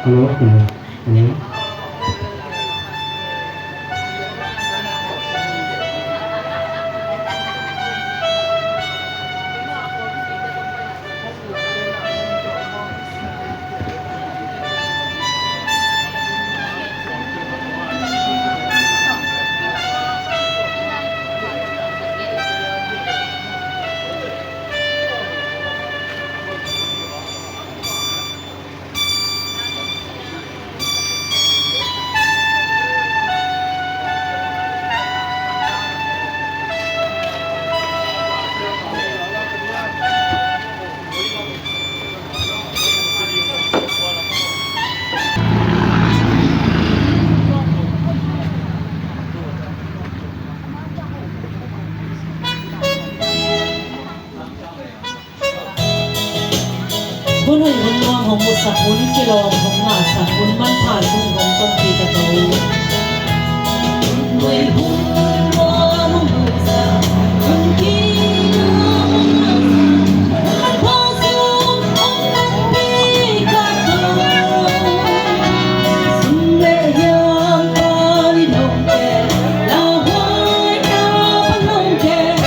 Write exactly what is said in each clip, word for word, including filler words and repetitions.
Hello, hello. Hello. Hun hoih hun nuam hong musak hun, kilawm hong ngahsak hun, manpha sung hong tonpih ka to. Hun hoih hun nuam hong musak hun, kilawm hong ngahsak hun, manpha sung hong tonpih ka to. Sum le hiam, pal in hong kem, lauhuai na pan hong kem,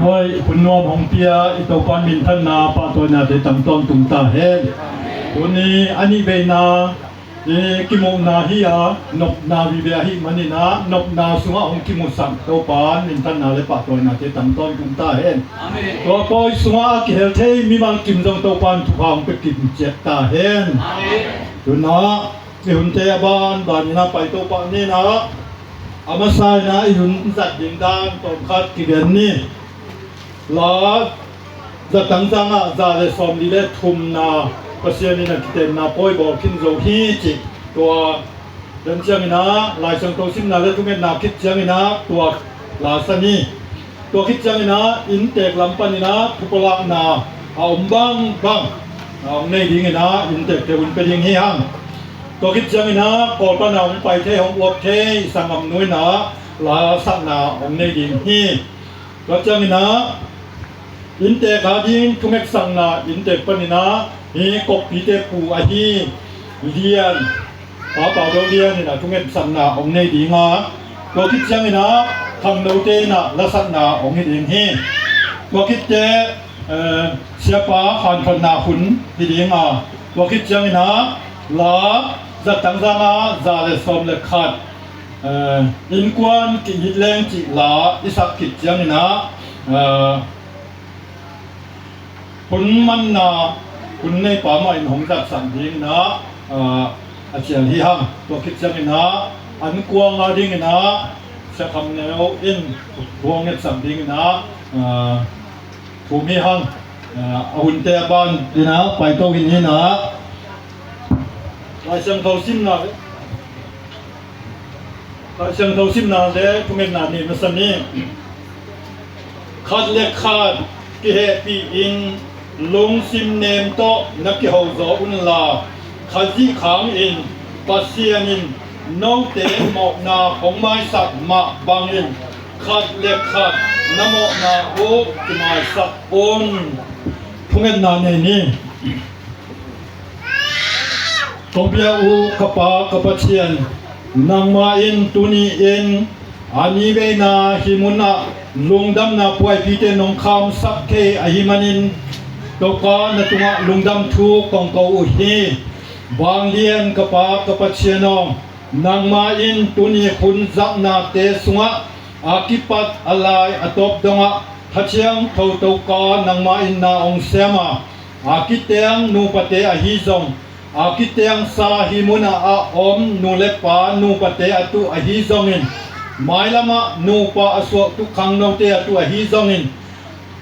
Hoi, hun nuam hong pia i Topa minthanna pahtawinate tang tawntung ta hen. Tuni a nih veina i kimuhna hi a, nopna vive ahih manin ah, nopna sungah hong kimusak Topa minthanna le pahtawinate tang tawntung ta hen. Amen. Tua pawi sungah a kihel thei mimal kim zong Topa in thupha hong pia kim ciat ta hen. Amen. Tuna i hunte a banbanin ah pai Topa ni in ah, a masa in ah i hun zat ding dan tawmkhat kigen ni. La Zatang zangah za le sawmli le thumna Pasian in a kitenna pawi bawl khin zo hi cih tua dan ciangin ah, Lai Siangtho simna le thungetna khit ciangin ah tua la sa ni. Tua khit ciangin ah inntek lam panin ah thupalakna a om bangbang a hong nei dingin ah inntekte hun pia ding hi hang. Tua khit ciangin ah Kawl pan a hong pai thei, hong uap thei sanggamnu in ah la sakna hong nei ding hi. Tua ciangin ah inntek a ding thungetsakna inntek panin ah hih Kokpite pu ahi Lian, Pa Pau Do Lian in ah thungetsakna hong nei ding a, tua khit ciangin ah khangnote in ah lasakna hong hi ding hi. Tua khit teh, eh, Siapa khanthotna hun hi ding a, tua khit ciangin ah la Zatang zangah za le sawm le khat, eh, innkuan ki-it leng cih la i sak khit ciangin ah, eh, hun manna hun neipa mah in hong zatsak dingin ah, ah, a cial hi hang. Tua khit ciangin ah an kuang a dingin ah Sia Kham Neu in thu hong ngetsak dingin ah, ah, thum hi hang. Ah, a hunte a ban in ah paito hi ni in ah, Lai Siangtho simna le Lai Siangtho simna le thungetna nei masa ni. Khat le khat kihehpih in lungsim nem tawh na kiho zaw unla, Khazih khang in Pasian in note mawhna hong maisak mah bangin khat le khat na mawhna uh kimaisak un. Thungetna nei ni. Kong biak uh ka Pa, ka Pathian, nangmah in tuni-in a ni veina hih munah lungdamna puaipite nong khamsak thei ahih manin, Topa na tungah lungdam thu kong ko uh hi. Vanglian ka Pa, ka Pathian aw, nangmah in tuni hun zaknate sungah a kipat a lai a tawp dongah Kha Siangtho Topa nangmah in na hong sem a, a kiteng nupate ahi zong, a kiteng sa hih munah a om nu le pa nupate a tuh ahi zongin, mailamah nupa a suaktuh khangnote a tuh ahi zongin,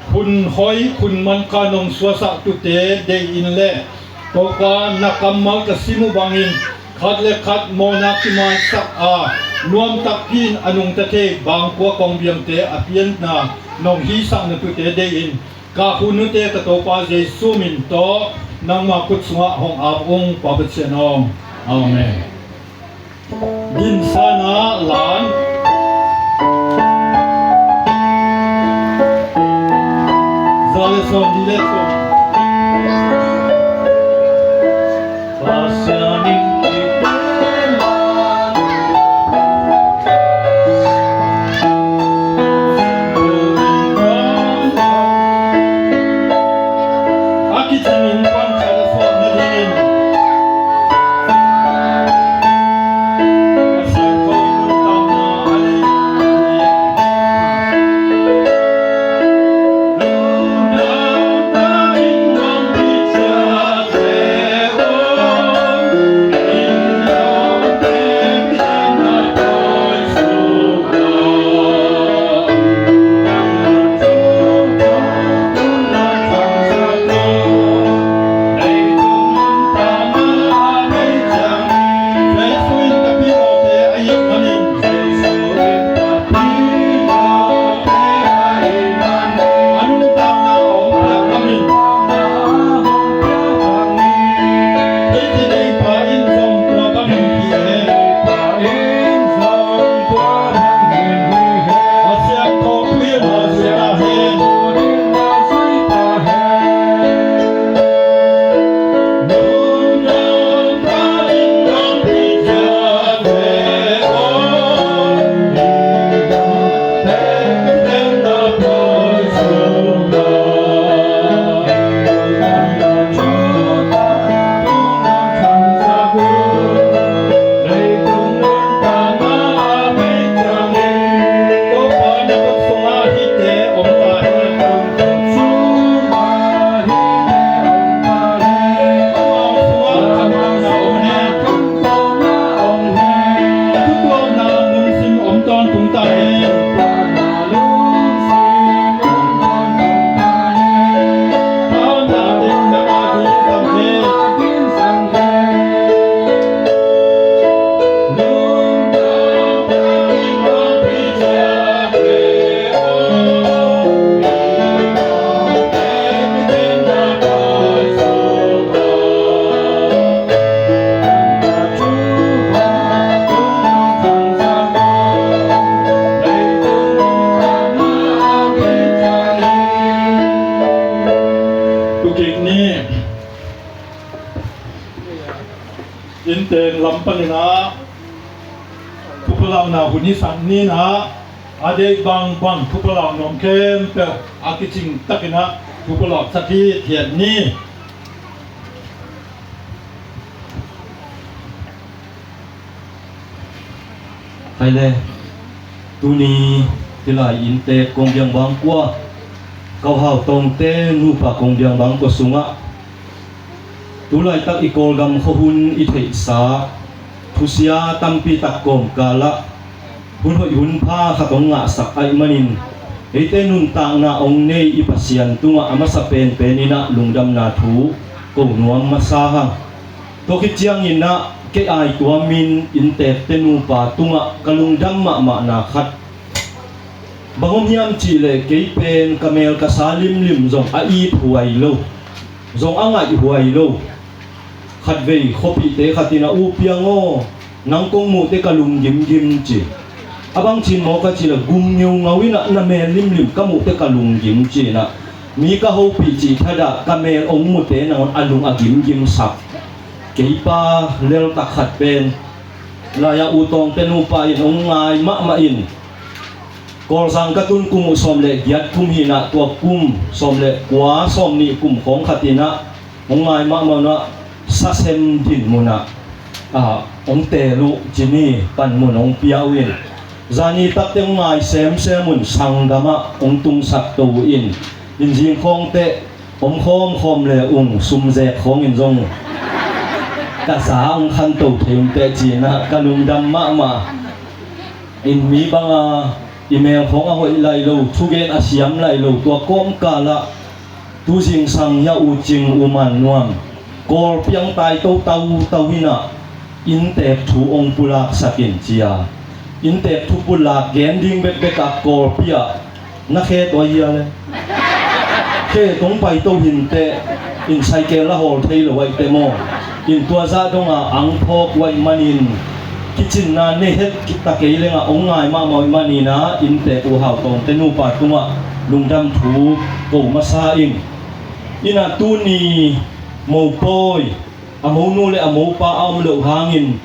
hun hoi hun man kha nong suahsak tuate deih in le, Topa na kammal ka sim uh bangin khat le khat mawhna kimaisak a, nuam takpi in a nungta thei bangkua kong biangte a pianna nong hisakna tuate deih in, ka hun uh teh ka Topa Jesu min tawh nangma khut sungah hong ap ung, Pa Pasian aw. Amen. Din sana lan. Za le sawm, di le sawm. Pasian in Inntek lam panin ah thupalakna hun i sak ni in ah, a deih bangbang thupalau nuam khempeuh a kicing takin ah thupalak sak hi, thiat ni. Hai le, tuni hih lai inntek kong biang bang kua, ka u Hau Tawngte nupa kong biang bang kua sungah, tu laitak i Kawlgam khuahun i theihsa thusia tampi tak kawmkal ah hun hoih hun pha khat hong ngahsak ahih manin, eite nuntakna hong nei i Pasian tungah a masa penpen in ah lungdamna thu ko nuam masa hang. Tua khit ciangin ah kei aituamin inntekte nupa tungah ka lungdam mahmahna khat bang om hiam cih leh, kei pen ka mel ka sa limlim zong a it huai lo, zong a ngaih huai lo. Khatvei khuapihte khat in ah, "U Piang aw, nang kong muh teh ka lung gimgim," ci. "A bang cin maw?" ka cih leh, "Gum ngeungau in ah na mel limlim ka muh teh ka lung gim," ci in ah, mi ka hopih cih thadah ka mel hong mute nangawn a lung a gimgimsak. Kei pa leltak khat pen lai-ah U Tawngte nupa in hong ngai mahmah in, Kawlzang ka tun kum uh sawm le giat kum hi in ah, tua kum sawm le kua, sawm nih kum khawng khat in ah hong ngai mahmah un ah, sasem din mun ah, ah, hong teel uh ci ni, panmun hong pia uh in, zani takte hong ngai semsem un, sanggam ah hong tungsak to uh in, in zing khawng teh om khawmkhawm le ung, sumzek khawng in zong ka za hong khanto thei un teh ci in ah ka lungdam mahmah. In mi bang a i mel khawng a hoih lai lo, thugen a siam lai lo, tua kawmkal ah tu zingsang hi a, U Cing, U Man Nuam, Kawlpi hong tai toto tau in ah, inntek thu hong pulaksak in ci a, inntek thu pulak gen ding bekbek ah Kawlpi ah na khe tua hia le. Khe tong pai to hinteh, in cycle la hawl thei lo ahih teh maw. In tua zah dong a ang phawk uh ahih manin, kicinna nei het kik ta kei leng ah hong ngai mahmah uh ahih manin ah, inntek U Hau Tawngte nupa tungah lungdam thu ko masa ing. In ah tuni mopawi, a monu le a mopa a om loh hangin,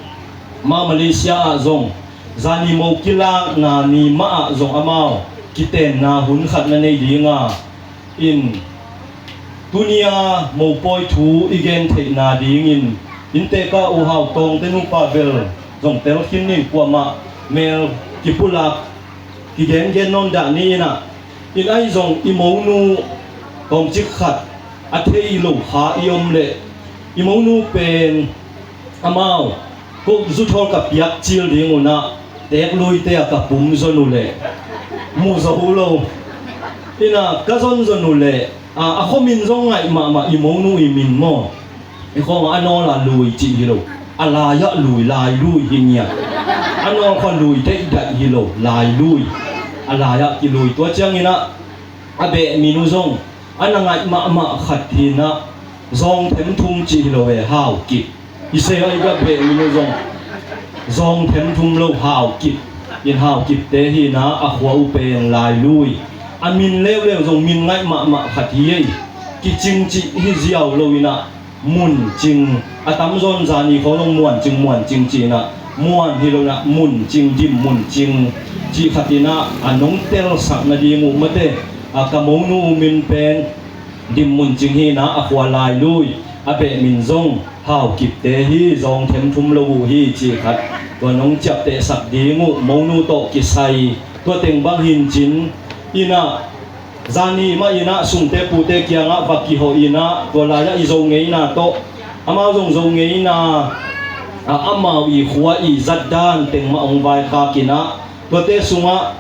amau Malaysia ah zong, zani mo kilakna ni mah ah zong amau kitenna hun khat na nei ding a, in tuni a mopawi thu i gen theihna dingin, inntek ah U Hau Tawngte nupa bel zong tel khin ning, kuamah mel kipulak kigengen nawn dah ni in ah, in ahi zong i monu tawmcik khat a thei lo kha i om leh, i monu pen amau, ko zuthawl ka piak cil ding un ah, teekluite ah ka pum zon uh leh mu zo uh lo. In ah ka zon zon uh leh, a, a khuamin zong ngaih mahmah, i monu i min maw. I khawng a nawl ah Lui cih hi lo, a lai ah Lui, Lai Lui hi ngiat. A nawl khua Lui daihdaih hi lo, Lai Lui, a lai ah kilui. Tua ciangin ah a beh min uh zong a na ngaih mahmah khat hi in ah, Zawng Them Thum cih hi lo e, Hau Kip. I se ah i ka beh min uh zong Zawng Them Thum lo, Hau Kip. In Hau Kipte hi in ah, a khua uh pen Lai Lui. A min leuleu zong min ngaih mahmah khat hi ei. Kicing cih hi ziau lo in ah, Mun Cing, a tamzaw in zani khawng zong Muan Cing, Muan Cing ci in ah, Muan hi lo in ah, Mun Cing, Dim Mun Cing cih khat in ah, a nong telsak nading uh mate, a ka monu uh min pen Dim Mun Cing hi in ah, a khua Lai Lui, a beh min zong Hau Kipte hi, Zawng Them Thum lo uh hi cih khat tua nong ciaptehsak ding uh, monu tawh kisai, tua teng bang hi in cin, in ah, zani mah in ah sungte pute kiangah va kihawh in ah, tua lai-ah i Zo ngeina tawh, amau zong Zo ngeina, a, amau i khua i zat dan teng mah hong vaikhak in ah, tuate sungah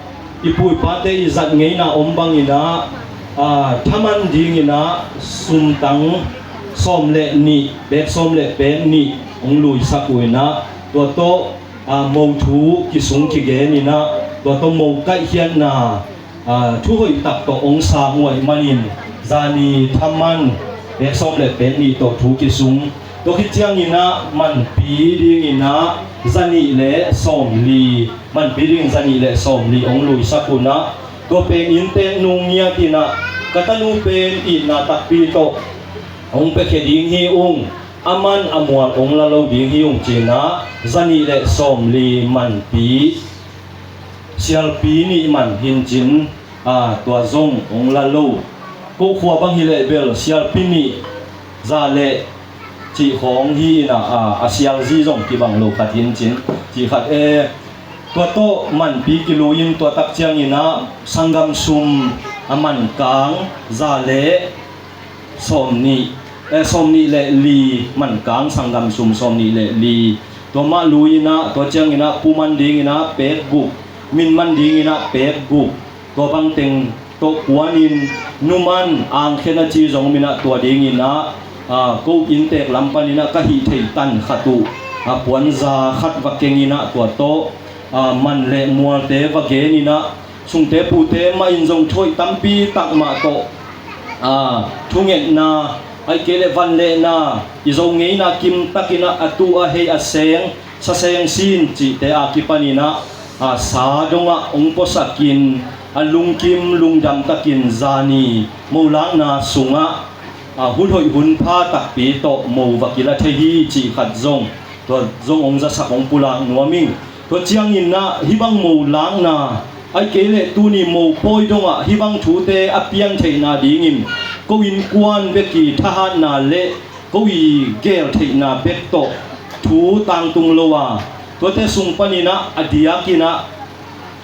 i pu i pate i zat ngeina om bangin ah, a, thaman dingin ah sumtang sawm le nih, pek sawm le pek nih hong luisak uh in ah, tua tawh, a, mo thu kisung kigen in ah, tua tawh mo kaihkhiatna, a, thu hoih tak tawh hong sang uh ahih manin, zani thaman pek sawm le pek nih tawh thu kisung. Tua khit ciangin ah manpi dingin ah zanih le sawmli, manpi dingin zanih le sawmli hong luisak un ah, tua pen inntek nu ngiat in ah, ka tanu pen itna takpi tawh hong piakhia ding hi ung. A man a mual hong la lo ding hi ung cinah, za nih le sawmli manpi, sialpi nih man hin cin, a, tua zong hong la lo. Ko khua bang hi leh bel sialpi nih za le cih khawng hi inah, a, a sialzi zong kibang lo khat hin cin, cih khat e. Tua tawh manpi kilui in tua tak cianginah sanggam sum a mankang za le sawmnih, eh, sawmnih le li, mankang sanggam sum sawmnih le li. Tua mah lui inah, tua cianginah pu man dinginah pek guk, min man dinginah pek guk. Tua bangteng tawh kuanin nu man angkhen a ci zong om inah tua dinginah, a, ko inntek lam paninah ka hih theih tan khat uh, a, puanza khat va kenginah tua tawh, a, man le mualte va geninah, sungte pute mah in zong thu hoih tampi tak mah tawh, a, thungetna, ahih kei leh vanlehna, i Zo ngeina kim takinah a tu a hei a seng, sa seng sin cihte a kipaninah, a, sa dongah hong puasakin, a, lungkim lungdam takin zani molakna sungah, a, hun hoih hun pha takpi tawh mo va kila thei hi cih khat zong, tua zong hong zasak hong pulak nuam ing. Tua cianginah hih bang molakna, ahih kei leh tuni mopawi dongah hih bang thute a pian theihna dingin ko innkuan bek i thahatna le ko i gel theihna bek tawh thu tangtung lo a, tuate sung paninah a diakinah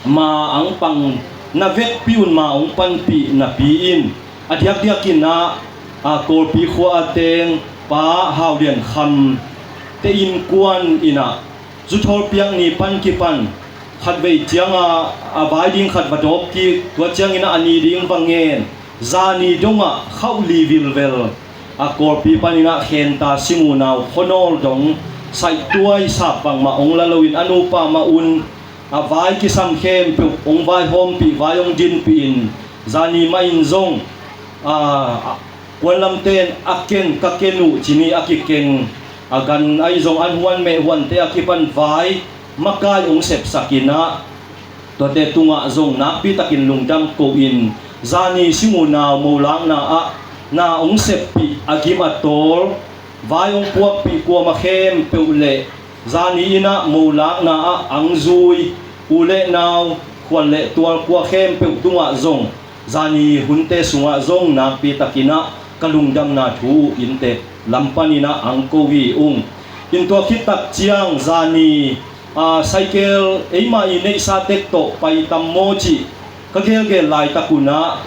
ma ang pang na vekpi un ma hong panpih napi in, a diakdiakinah, a, Kawlpi khua a teng Pa Hau Lian Kham te innkuan inah zuthawl piak ni pan kipan khatvei cianga a vai ding khat va dawp kik, tua cianginah a ni ding va ngen, zani dongah khauh li vilvel, a, Kawlpi paninah khenta sing unau khuanawl dong saihtuai sap bangmah hong la loin a nupa mah un, a, vai kisam khempeuh hong vaihawmpih, vai hong dinpih in, zani mah in zong, a, kuanlamte in a ken, ka ken uh ci ni a kikeng, a, gan ahi zong an huan meh huante a kipan vai makai hong sepsakinah, tuate tungah zong nakpitakin lungdam ko-in, zani sing unau molakna ah na hong seppih a gim a tawl, vai hong puakpih kuama khempeuh le zani innah molakna ah ang zui u le nau, khual le tual kua khempeuh tungah zong zani hunte sungah zong nakpitakinah ka lungdamna thu uh inntek lam paninah ang ko hi ung. In tua khit tak ciang zani, a, cycle eimah i neihsa tek tawh pai tam maw cih ka gelgel laitak unah,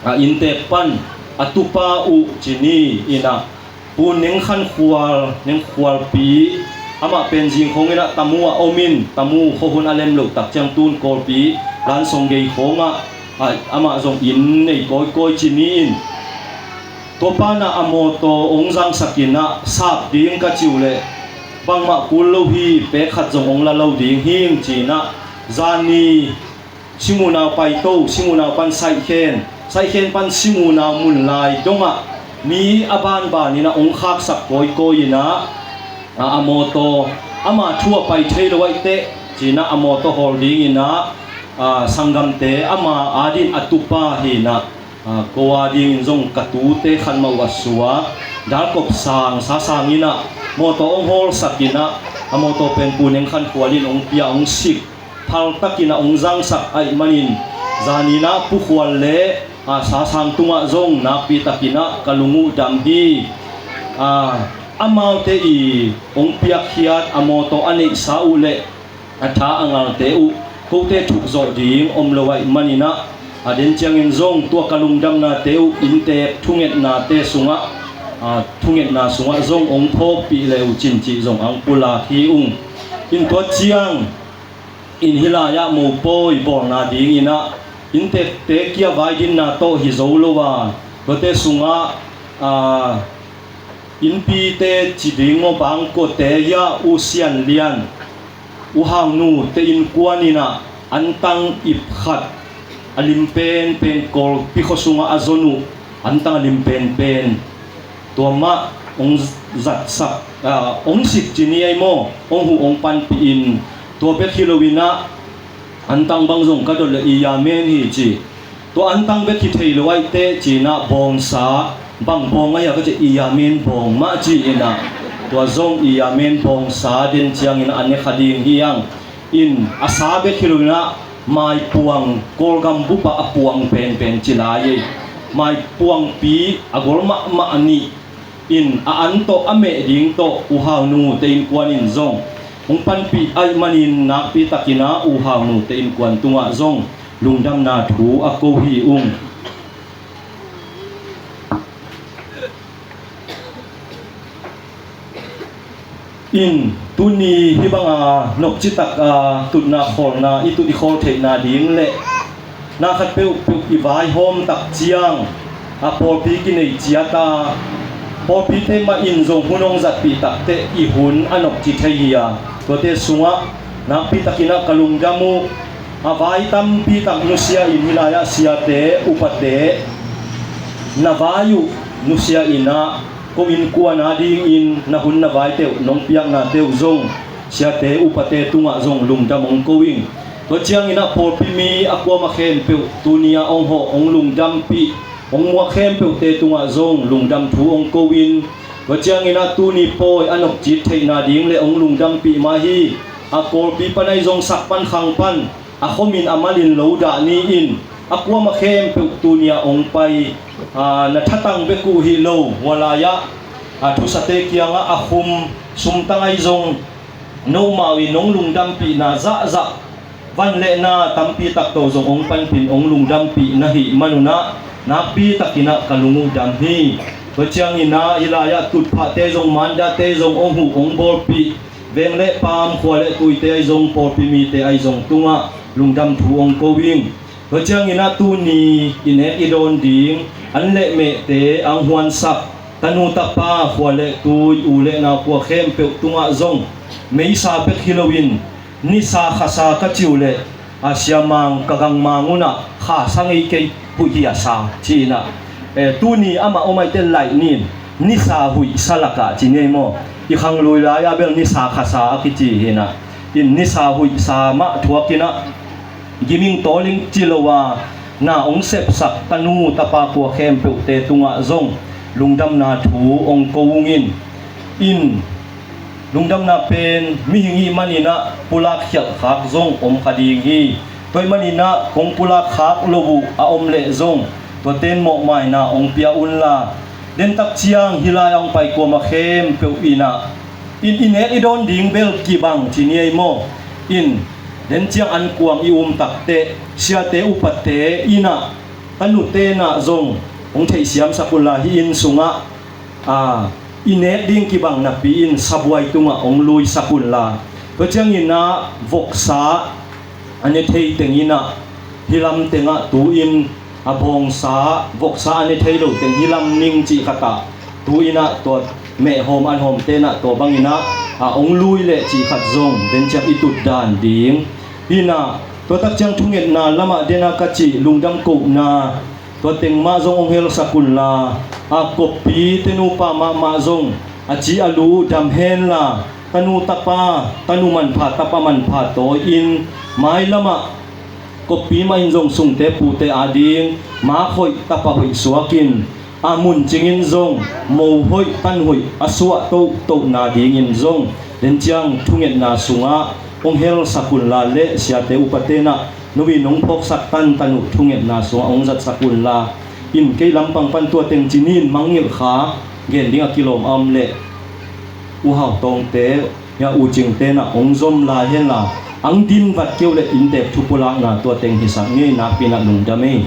a, inntek pan a tupa uh ci ni inah Pu Neng Khan Khual, Neng Khualpi, amah pen zing khawng inah Tamu ah om in, Tamu khuahun a lem loh tak ciang tun Kawlpi Lansong gei khawngah, a, amah zong inn nei kawikawi ci ni in, tua panah a mawtaw hong zangsak inah sap ding ka ci uh leh bangmah kul lo hi, pek khat zong hong la lo ding hi ing ci inah zani sing unau paito, sing unau pan saihkhen, saihkhen pan sing unau mun lai dongah mi a banban inah hong khaksak kawikawi inah, a, a mawtaw ama thu a pai thei lo ahih teh ci inah a mawtaw hawl ding inah, a, sanggamte ama adin a tupa hi inah, a, ko adingin zong ka tute khan mah uh a suak, dalkop sang sa sang inah mawtaw hong hawlsak inah, a mawtaw pen Pu Neng Khan Khual in hong pia hong sik, phaltakin a hong zangsak ahih manin, zaninah Pu Khual le, a, sa sang tungah zong nakpitakinah ka lung uh dam hi. A, amaute i hong piakkhiat a mawtaw a neihsa uh le a tha a ngalte uh kote thukzawh ding om lo ahih maninah, a den ciangin zong tua ka lungdamnate uh inntek thungetnate sungah, a, thungetna sungah zong hong phawkpih le uh cin cih zong ang pulak hi ung. In tua ciang in hih lai-ah mopawi bawlna dinginah inntekte kia vaidinna tawh hi zo lo a, tuate sungah, a, innpite ci ding maw, bangkuate hi a, U Sian Lian, U Hau Nu te innkuan inah antang ip khat a lim penpen, Kawlpi khua sungah a zon uh antang a lim penpen, tua mah hong zatsak, a, hong sik ci ni ei maw, hong huh hong panpih in, tua bek hi loinah antang bang zong ka dot le i ya men hi ci. Tua antang bek hi thei lo ahih teh ci inah bawngsa, Bang bawng a hia ka cih, i yamen bawng mah ci-in ah, tua zong i yamen bawngsa den ciangin a ne kha ding hi hang. In a sa bek hi lo-in ah maipuang, Kawlgam bup ah a puang penpen ci lai ei. Maipuangpi a gol mahmah a nih. In a an tawh a meh ding tawh U Hau nute innkuan in zong hong panpih ahih manin nakpi takin ah U Hau nute innkuan tungah zong lungdamna thu a ko hi ung. In tuni hih banga nopci taka tutna khawlna i tut i khawl theihna ding le na khat peuhpeuh i vaihawm tak ciang a pawlpi kinei ciat a, pawlpite mah in zong hun hong zatpih takteh i hun a nopci thei hi a, tuate sungah nakpi takin ah ka lungdam uh. A vai tampi tak nusia in hih lai-ah siate upate na vai uh nusia in ah ko innkuan a dingin na hun na vaite uh nong piaknate uh zong siate upate tungah zong lungdam hong ko ing. Tua ciangin ah pawlpi mi a kuamah khempeuh tuni-ah hong hawh hong lungdampih hong muak khempeuhte tungah zong lungdam thu hong ko in. Tua ciangin ah tuni pawi a nopci theihna ding le hong lungdampih mah hi. A Kawlpi pan ahi zong sak pan khang pan a khomin a malin lo dah ni in, a kuamah khempeuh tuni-ah hong pai, aa, na thatang bek uh hi lo, hua lai-ah, aa, thusate kiangah a khum sumtang ahi zong nomau in nong lungdampihna zahzah van le na tampi tak tawh zong hong panpih hong lungdampih na hih manun ah nakpi takin ah ka lung uh dam hi. Tua ciangin ah hih lai-ah tutphahte zong mandate zong hong huh hong bawlpih veng le paam khua le tuite ahi zong pawlpi mite ahi zong tungah lungdam thu hong ko ing. Tua ciangin ah tuni i nek i dawn ding an le mehte ang huansak tanu tapa khua le tui u le nau khua khempeuh tungah zong meisa bek hi loin nisa khasa ka ci uh leh a siamang ka gangmang un ah khasa ngei kei huih hi a sa ci-in ah, eh, tuni amah om ahih teh laih ni in nisa huih sa lakah ci ni ei maw? I khanglui lai-ah bel nisa khasa a kici hi in ah, in nisa huih sa mah thuak in ah giming tawling ci lo a na hong sepsak tanu tapa khua khempeuhte tungah zong lungdamna thu hong ko ung in. In lungdamna pen mihing ih manin ah pulak khialh khak zong om kha ding hi. Tua ih manin ah kong pulak khak lo uh a om leh zong tuate in mawhmaina hong pia unla, dentak ciang hih lai-ah hong pai kuamah khempeuh in ah in i nek i dawn ding bel kibang ci ni ei maw? In den ciang an kuang i um takteh siate upate in ah tanute in ah zong hong theihsiamsak unla, hih inn sungah, aa, i nek ding kibang napi in sabuai tungah hong luisak unla. Tua ciangin ah voksa a ne thei teng in ah hih lam tengah tu-in a bawngsa voksa a ne thei lo teng hih lam ning cih khatah tu-in ah tua mehhawm anhawmte in ah tua bangin ah, a, hong lui leh cih khat zong den ciang i tut dan ding. Hi in ah tua tak ciang thungetna lamah den a ka cih lungdam kohna tua teng mah zong hong helsak unla, a, koppi tenupa mahmah zong a ci a lu dam henla, tanu tapa, tanu manpha tapa manpha tawi-in mailamah koppi mah in zong sungte pute ading mak hoih tapa hoih suakin, a, mun cingin zong mo hoih tan hoih a suah tohtohna dingin zong den ciang thungetna sungah hong helsak unla le siate upate in ah nui nong phawksak tantan uh thungetna sungah hong zatsak unla. In kei lampang pan tua teng ci ni in mangngilh kha, gen ding a kilawm a om leh U Hau Tawngte, ya, U Cingte in ah hong zom lai henla, ang din vat kei uh leh inntek thu pulakna tua teng hisak ngei, nakpi in ah lungdam ei.